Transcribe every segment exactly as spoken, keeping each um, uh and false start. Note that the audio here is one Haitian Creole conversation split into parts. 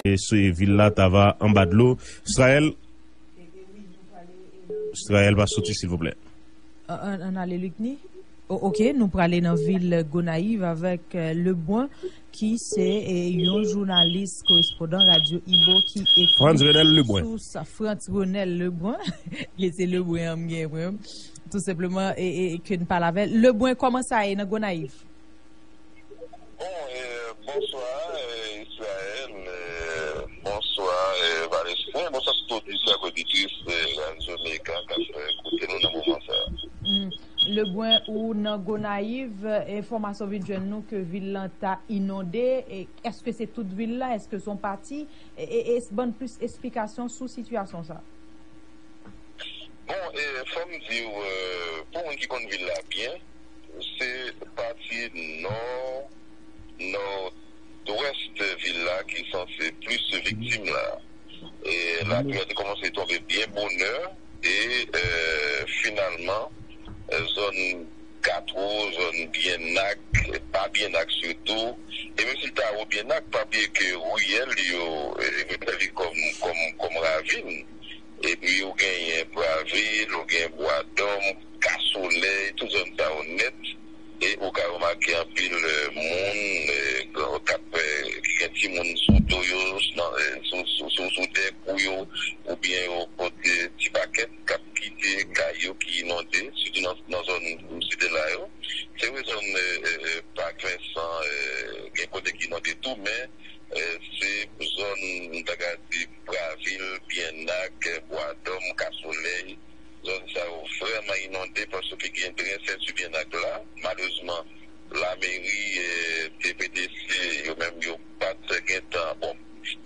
e, sou, e, vil la ta va anba dlo. Israël, Israël, pa soti, silvouplè. Ann, ann ale, Lucny. O, ok, nou prale nan vil Gonayiv avèk, eh, Lebrun, ki se, eh, yon jounalis korespondan Radyo Ibo ki ekri Frantz Renel Lebrun. Sou sa, Frantz Renel Lebrun, e se Lebrun an m gen, mwen. Tou senpleman, e, e, ke n pale avè l. Lebrun, kòman sa ye nan Gonayiv? Bon, eh, bonswa, eh, Israël, eh, bonswa, eh, Valestin, bonswa tout oditè ak oditris, eh, Radyo Mega k ap, eh, koute nou nan moman sa a. Mm. Lebrun, ou nan Gonayiv, eh, enfòmasyon vin jwenn nou ke vil lan ta inonde. E èske se tout vil la? Èske se yon pati? E, e, e ban n plis esplikasyon sou sitiyasyon sa a. Bon, e, fò m di w, e, pou moun ki konn vil la byen, se pati nò, nòdwès vil la ki sanse plis viktim la. E, lapli a te kòmanse tonbe byen bonè, e, e, finalman, e, zòn Katwo, zòn Byennak, pa Byennak sitou, e menm si l ta wo Byennak, pa bliye ke riyèl yo, e, yo sèvi kòm, kòm, kòm ravin. Epi ou genyen Bwavil, ou gen Bwadòm, Ka Solèy, tout zòn sa yo nèt. E ou ka remake anpil, eh, moun, eh, k ap, eh, ki gen timoun sou do yo, nan, eh, sou, sou, sou, sou dèk ou yo, oubyen yo pote ti pakèt k ap kite kay yo ki inonde, sitou nan, nan zòn m site la yo. Se rezon, eh, eh, eh, Pak Vensan, eh, gen kote ki inonde tou, men, eh, se zòn, m ta ka di, Bwavil, Byennak, Bwadòm, Ka Solèy, zòn sa yo vrèman inonde paske gen dren senti Byennak la. Malerezman, lameri, eh, T P D C, yo menm yo pa t gentan, bon,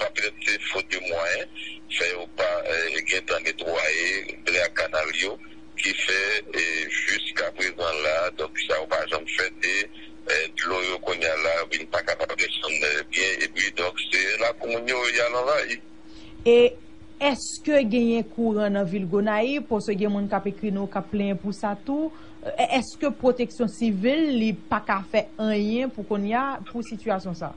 pa petèt se fot de mwayen, fè yo pa, eh, gentan netwaye dren ak kanal yo, ki fè, eh, jiska prezan la, donk, sa yo pa janm fèt, e, eh, dlo yo kounye a la vin pa kapab desann, eh, byen, epi, donk, se lakou moun yo y al anvayi. E èske genyen kouran nan vil Gonayiv? Paske gen moun k ap ekri nou, k ap plenyen pou sa tou. E, èske pwoteksyon sivil, li pa ka fè anyen pou kounye a, pou sitiyasyon sa?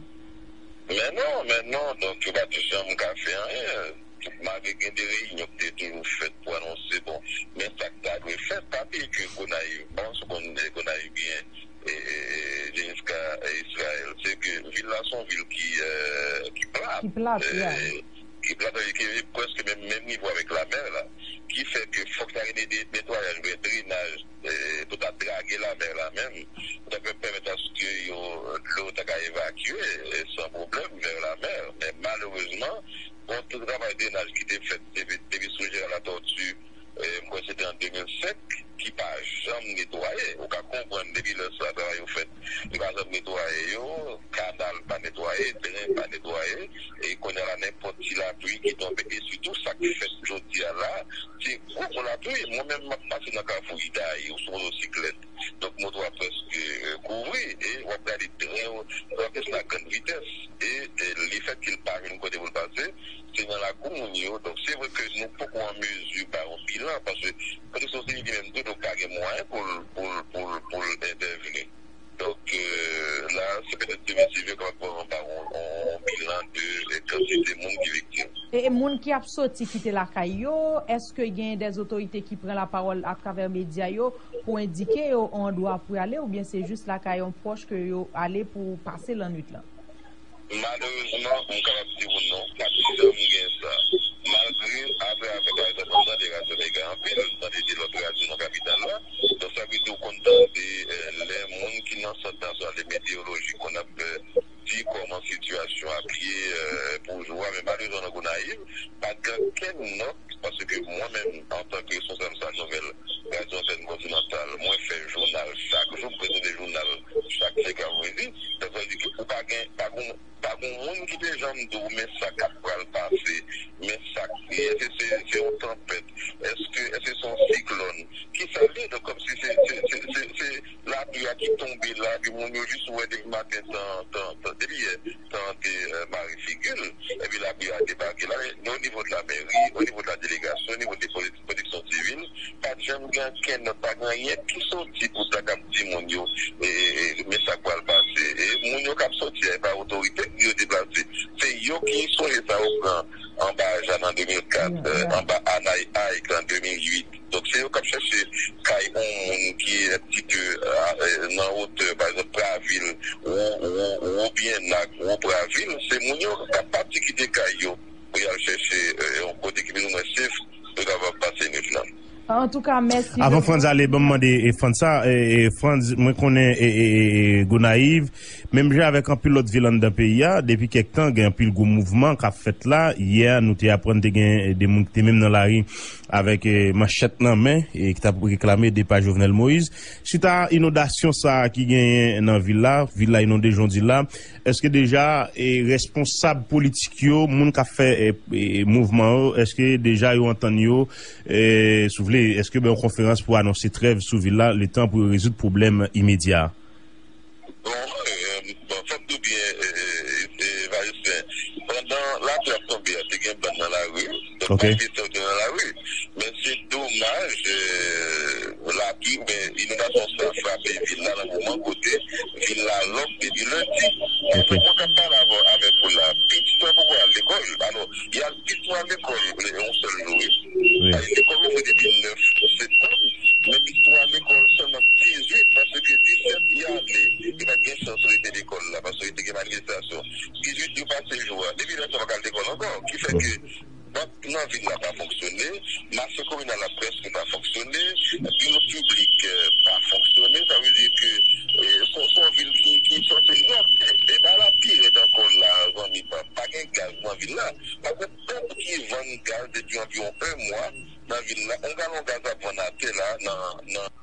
Men non, men non, donk yo pa t janm ka fè anyen. Malgre gen de reyinyon ki te toujou fèt pou anonse, bon, men sa k ta dwe fèt, pa bliye ke Gonayiv, bon, si w konn Gonayiv byen, e, e, e, Jeniska, e, Israël, se ke vil la se yon vil ki, eh, ki plat. Ki plat, eh, yeah. Ki plat, ki prèske menm, menm nivo avèk lamè la. Ki fè ke fòk ta gen de, de netwayaj, oubyen drenaj, eh, pou ta drage lamè la menm, pou ta pèmèt aske yo, dlo ta ka evakye, eh, san pwoblèm vè lamè. Men malerezman, bon, tout travay drenaj ki te fèt depi, depi sou Jera Latòti, eh, m kwè se te an de mil senk, ki pa janm netwaye. Ou ka konprann depi lè sa a travay yo fèt, yo pa janm netwaye yo, kanal pa netwaye, dren pa netwaye, e kounye a la nenpòt ti lapli ki tonbe, e sitou sa k fèt jodi a la, se gwo gwo lapli. Mwen menm m ap pase nan kafou Idayi ou sou motosiklèt, donk moto a prèske, eh, kouvri, e w ap gade dren yo, w ap desann a grann vitès, e, e lefètke l pa jwenn kote pou l pase, se nan lakou moun yo. Donk, se vre ke nou poko an mezi ba yon bilan, paske pwoteksyon sivil li menm tou, donk, pa gen mwayen pou l, pou l, pou l, pou l entèvini. Donk, euh, la, se petèt demen sivil kapab ba yon, yon, yon bilan de, euh, kantite moun ki viktim. E, e moun ki ap soti kite lakay yo, èske gen de otorite ki pran lapawòl atravè medya yo pou endike yo yon andwa pou y ale, oubyen se jis lakay yon pwòch ke yo ale pou pase lannwit lan? Malerezman, m kapab di w non, pa t janm gen sa. Malgre, apre, apre, pa egzanp, m tande Radyo Mega anpil, m tande de lòt radyo nan kapital la. Donk, sa vle di w konn tande, eh, lè moun ki nan sant naswonal de meteyoloji konn ap, eh, di kòman sitiyasyon ap ye, eh, pou jou a. Men malerezman, nan Gonayiv, pa t gen okenn nòt, paske mwen menm, antanke responsab Sal Nouvèl, Radyo Antèn Kontinantal, mwen fè jounal chak jou, m prezante jounal chak senkandredi. Sa vle di ke ou pa gen, pa gen, pa gen moun ki te janm di w, men sa k ap pral pase, men sa k, èske se, se yon tanpèt, èske, èske se yon siklòn, kisa l ye? Donk, kòmsi se, se, se, se, se lapli a ki tonbe la, epi moun yo jis wè depi maten tan, tan, tan, depi yè, tan te, eh, mare figi l, epi lapli a debake la, men o nivo de la mèri, o nivo de la delegasyon, o nivo de pwotèksyon sivil, pa t janm gen okenn nòt, pa gen anyen ki soti pou ta kab di moun yo, e, e, e, men sa k pral pase. E moun yo k ap soti a, e pa otorite yo deplase. Se Yo ki sonje sa yo pran anba Ajan an de mil kat, anba Anay Ike an de mil uit. Donk, se yo k ap chèche kay yon moun ki enpike nan wotè, pa egzanp, Pravil, Wo, Wo, Wo Byenak, Wo Pravil. Se moun yo k ap pati kite kay yo pou y al chèche yon kote ki plizoumwen safe pou yo kapab pase nwit lan. Antouka, mèsi. Avan Frantz ale, ban m mande e, Frantz sa, e, e, Frantz, mwen konnen e, e, e, e, Gonayiv, menm jan avèk anpil lòt vil anndan peyi a, depi kèk tan, gen anpil gwo mouvman k ap fèt la. Yè, nou te aprann te gen de moun ki te menm nan lari avèk e, manchèt nan men e ki t ap reklame depa Jovenel Moïse. Chita inondasyon sa a ki genyen nan vil la, vil la inonde jan w di la, èske deja e, responsab politik yo, moun k ap fè e, e, mouvman yo, èske deja yo antann yo, e, si w vle, èske yo bay yon konferans pou anonse trèv sou vil la, letan pou yo rezoud pwoblèm imedya a? Bon, e, bon, fò m di w byen, e, e, e, Valismen, pandan lapli ap tonbe a, te gen bann nan lari, donk malgre sa, yo te nan lari. Men se domaj, e, lapli, men inondasyon sa frape vil la nan moman kote vil la lòk depi lendi. Mwen k ap pale avè, avèk ou la, pitit mwen poko al lekòl. Alò, y al pitit mwen al lekòl yon sèl jou, wi. Wi. Ay, lekòl ouvri depi nèf septanm, men pitit mwen al lekòl sèlman dizuit, paske disèt y ale. Li pa t gen chans rete lekòl la, paske te gen manifestasyon. Dizuit yo pase jou a. Depi lè sa, yo pa ka al lekòl ankò. Ki fè ke bank nan vil la pa fonksyone, mache kominal la prèske pa fonksyone, biwo piblik, e, pa fonksyone. Sa vle di ke, e, se, se yon vil ki, ki sanse, e, e bagay la pi rèd ankò la, zanmi pa, pa gen gaz nan vil la. Pa gen pèp ki vann gaz depi anviwon yon mwa nan vil la. Yon galon gaz ap vann atè la, nan, nan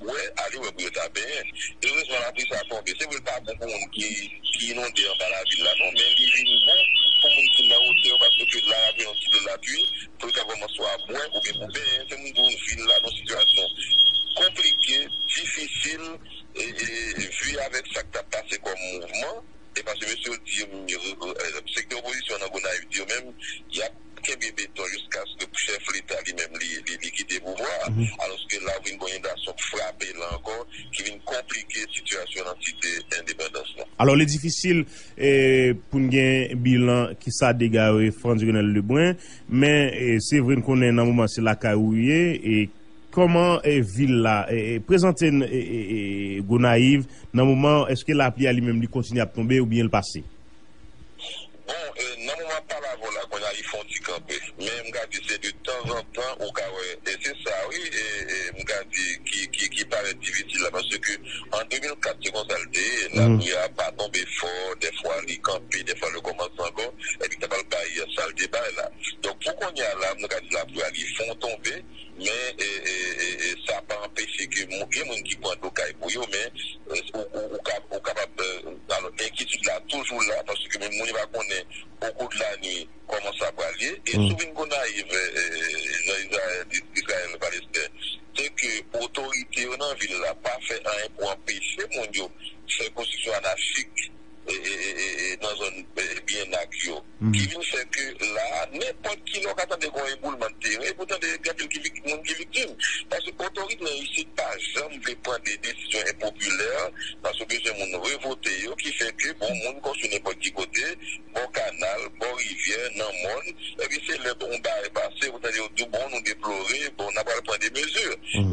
bwè, ale wè pou yo ta benyen. Erezman, lapli sa tonbe. Se vre, l pa bon pou moun ki, ki inonde anba lavil la, non, men li vin bon pou moun ki nan wotè yo, paske la, y ap jwenn yon ti dlo lapli, pou yo ta vrèman swa bwè oubyen pou benyen. Se moun pou vil la nan sitiyasyon konplike, difisil, e, e, e, vi avèk sa k t ap pase kòm mouvman. E paske mesye yo di, e, e, sektè opozisyon nan Gonayiv di yo menm, y ap kenbe beton jiskaske chèf Leta li menm li, li, li kite pouvwa a. Alòske la, vin gen yon inondasyon k frape la ankò, ki vin konplike sitiyasyon nan site endepandans lan. Alò, li difisil, e, pou n gen bilan ki sa dega yo e Frantz Renel Lebrun, men, e, se vre n konnen nan moman se lakay ou ye, e kòman, e, vil la, e, e, prezante n, e, e, e, Gonayiv nan moman, èske lapli a li menm li kontinye ap tonbe oubyen l pase? Bon, e, nan moman ap pale avè w la, kounye a li fè yon ti kanpe. Men m ka di se de tanzantan ou ka wè, e se sa wi, e, e, m ka di ki, ki, ki parèt difisil la, paske an de mil kat se konsa l te ye, lapli a pa tonbe fò, dèfwa li kanpe, dèfwa li kòmanse ankò, epi ta pral bay sa l te bay la. Donk pou kounye a la, m ka di lapli a li fon tonbe, men, e, e, e, e, sa pa anpeche ke moun, gen moun ki pran dlo kay pou yo, men, e, ou, ou, ou ka, ou kapab, e, alò, enkyetid la toujou la, paske moun yo pa konnen okou de la nwi kòman sa pral ye. E si w vin Gonayiv, e, e, Jean Israël, Israël Palestin, se ke otorite yo nan vil la pa fè anyen pou anpeche moun yo fè konstriksyon anachik e, e, e, e, e, nan zòn, e, byenak yo. Ki vin fè ke la, nenpòt ki lè w ka tande gen yon eboulman de teren, e pou tande gen anpil ki vik-, moun ki viktim. Paske otorite nan isit pa janm vle pran de desizyon enpopilè, paske yo bezwen moun revote yo, ki fè ke, bon, moun konstwi nenpòt ki kote, bò kanal, bò rivyè, nan mòn, epi se lè yon bagay pase, pou tande yo di, bon, nou deplore, bon, n a pral pran de mezi.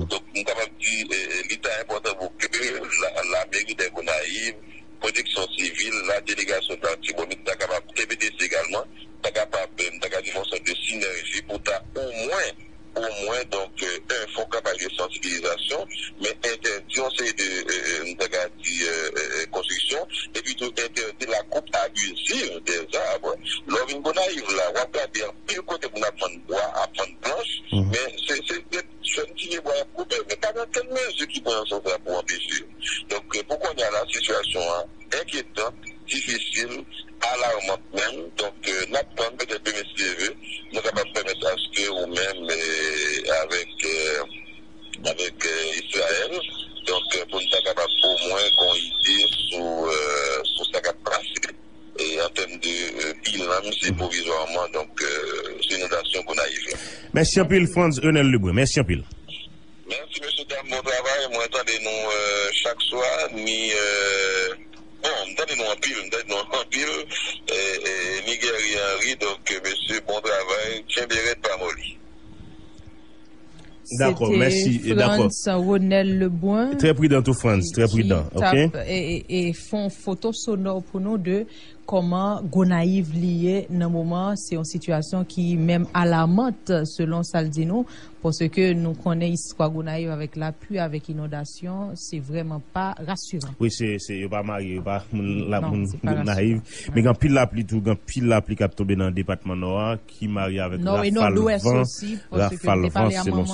Donk, m kapab di, e, e, li ta enpòtan pou ke la, lameri de Gonayiv, pwoteksyon sivil, la delegasyon de Latibonit ta kapab, T P D C egalman, ta kapab, m ta ka di, fè yon sòt de sinèji pou ta omwen, omwen, donk, e, fè yon kanpay de sansibilizasyon, men entèdi yon seri de, e, e, m ta ka di, e, e, e, konstriksyon, epi tou entèdi la koup abiziv dè zab. Lè w vin Gonayiv la, w ap gade anpil kote moun ap vann bwa, ap vann planch, men se, se de jèn ti pye bwa y ap koupe, men pa gen okenn mezi ki pran nan sans la pou anpeche yo. Donk, e, pou kounye a la, sitiyasyon an enkyetan, difisil, alarmant menm. Donk, e, n ap tann petèt demen si Dye vle, nou kapab pèmèt aske ou menm, e, avèk, e, avèk, e, Israël, donk, e, pou n ta kapab omwen gen yon ide sou, euh, sou sa k ap pase. E an tèm de, euh, bilan, misye pwovizwaman, donk, euh, sou inondasyon Gonayiv yo. Mèsi anpil, Frantz Renel Lebrun. Mèsi anpil. Mèsi, mesye dam, bon travay. Mwen tande nou, euh, chak swa, ni, euh, bon, m tande nou anpil, m tande nou anpil, e, e, ni Guerrier Henry, donk, euh, mesye, bon travay, kenbe rèd, pa moli. Dakò, mèsi, dakò. Frantz Renel Lebrun Trè pridan tou, Frantz, trè pridan, ki t ap, e, e, e, fè yon foto sonò pou nou de kòman Gonayiv li ye nan moman an. Se yon sitiyasyon ki menm alamant, selon sa l di nou, paske nou konnen istwa Gonayiv avèk lapli, avèk inondasyon, se vrèman pa rasiran. Wi, se, se, yo pa marye, yo pa moun la, non, moun, se pa moun Gonayiv. Men gen anpil lapli tou, gen anpil lapli k ap tonbe nan depatman Nò a, ki marye avèk rafal van, rafal van, selon,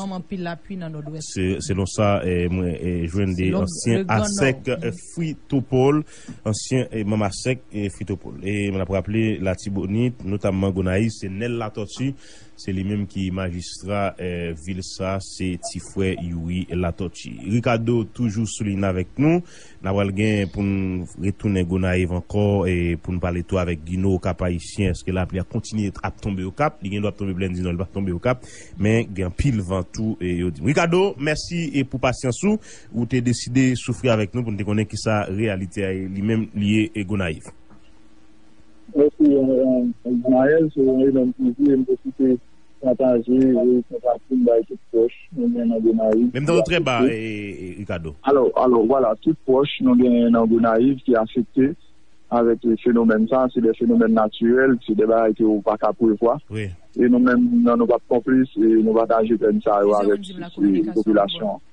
se, selon sa, eh, mwen, eh, jwenn de ansyen asèk, eh, Fritopol, ansyen, eh, manm asèk, eh, Fritopol. E mwen ap raple Latibonit, notamman Gonayiv, se Nèl Latòti, se li menm ki majistra, eh, vil sa, se ti frè Youri Latòti. Ricardo toujou sou liy avèk nou. N a pral gen pou n retounen Gonayiv ankò e pou n pale tou avèk Gino Okap Ayisyen, èske lapli a kontinye ap tonbe Okap? Li gen dwa ap tonbe Plèn di Nò, li p ap tonbe Okap, men gen anpil van tou, e yo di m. Ricardo, mèsi e pou pasyans ou, ou te deside soufri avèk nou pou n te konnen kisa reyalite a ye, li menm li ye e Gonayiv. Mèsi, euh, euh, Ismaël, se yon enòm plezi e m pwofite pataje, e konpati m bay tout pwòch nou gen nan Gonayiv. Men m tande w trè ba, e, e, Ricardo. Alò, alò, vwala, tout pwòch nou gen nan Gonayiv ki afekte avèk, e, fenomèn sa, se de fenomèn natirèl, se de bagay ke ou pa ka prevwa. Wi. E nou menm, nan nou p ap konplis, e nou pataje pèn sa yo avèk, e, popilasyon an.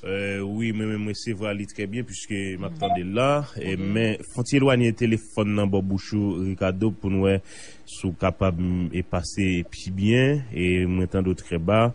Euh, wi, mwen menm, mwen resevwa li trè byen, piske m ap tande l la. E, men, fon ti elwanye telefòn nan bò bouch ou, Ricardo, pou n wè si w kapab, mm, e pase pi byen. E mwen tande w trè ba.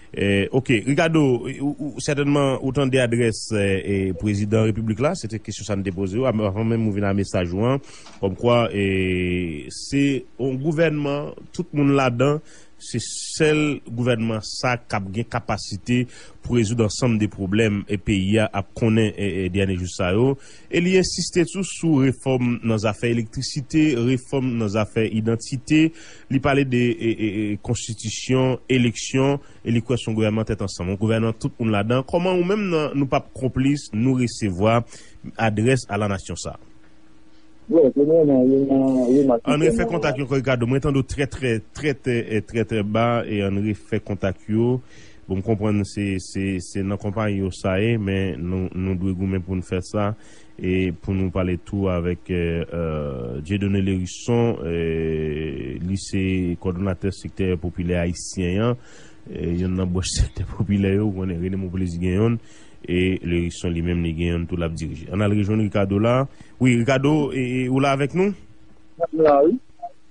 E, oke, Ricardo, ou, ou, sètènman, ou tande adrès, e, e, prezidan repiblik la, se te kesyon sa n te poze w, av-, avan menm ou vin a mesaj ou an, kòmkwa, e, se yon gouvènman, tout moun ladan, se sèl gouvènman sa k ap gen kapasite pou rezoud ansanm de pwoblèm e peyi a ap konnen, e, e, dènye jou sa yo. E li ensiste tou sou refòm nan zafè elektrisite, refòm nan zafè idantite. Li pale de, e, e, e, konstitisyon, eleksyon, e li kwè se yon gouvènman tèt ansanm, yon gouvènman tout moun ladan. Kòman ou menm nan Nou p ap konplis, nou resevwa adrès a la nasyon sa? Bon, premyèman, yon remak. Ann refè kontak yo ankò, Ricardo. Mwen tande w trè, trè, trè, trè, e, trè, trè ba, e ann refè kontak yo. Bon, m konprann se, se, se nan konpayi yo sa ye, men nou, nou dwe goumen pou n fè sa. E pou nou pale tou avèk, e, e, Dieudonné Lhérisson, e, li se kòdonatè sektè popilè ayisyen an, e, youn nan branch sektè popilè yo, ou konnen René Monplaisir gen youn, e Lhérisson li menm li gen youn tou l ap dirije. Ann al rejwenn Ricardo la. Wi, Ricardo, e, e, ou la avèk nou? M la, wi.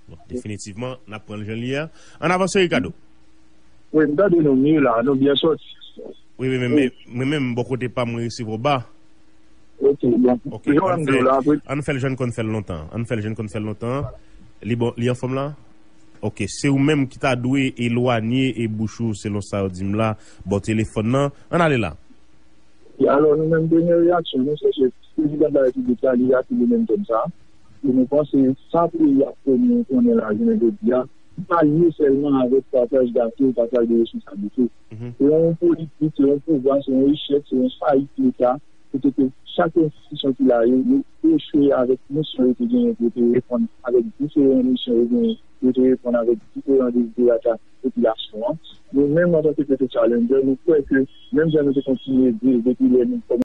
Bon, definitivman, n ap pran l jan l ye a. Ann avanse, Ricardo. Wi, m tande nou mye la, nou byen sòti. Wi, wi, men, men, mwen menm, bò kote pa m, mwen resevwa w ba. Ok, bon. Ok, ann fè, ann fè l jan n konn fè l lontan. Ann fè l jan n konn fè l lontan. Li bon, li anfòm la? Ok, se ou menm ki ta dwe elwanye e bouch ou, selon sa yo di m la, bò telefòn nan. Ann ale la. E alò, nou menm, premye reyaksyon nou, se ke prezidan de la repiblik la, li rate li menm tèm sa. E nou panse sa peyi a konnen, konnen la jounen jodi a, li pa lye sèlman avèk pataj gato, pataj de responsablite. Se yon politik, se yon pouvwa, se yon richès, se yon fayit Leta, kote ke chak enstitisyon ki la yo, yo echwe avèk misyon yo te genyen pou yo te reponn avèk diferan misyon yo genyen, pou yo te reponn avèk diferan deziderata popilasyon an. Nou menm, antanke Petro Challenger, nou kwè ke menm jan nou te kontinye di l depi lè nou kòmanse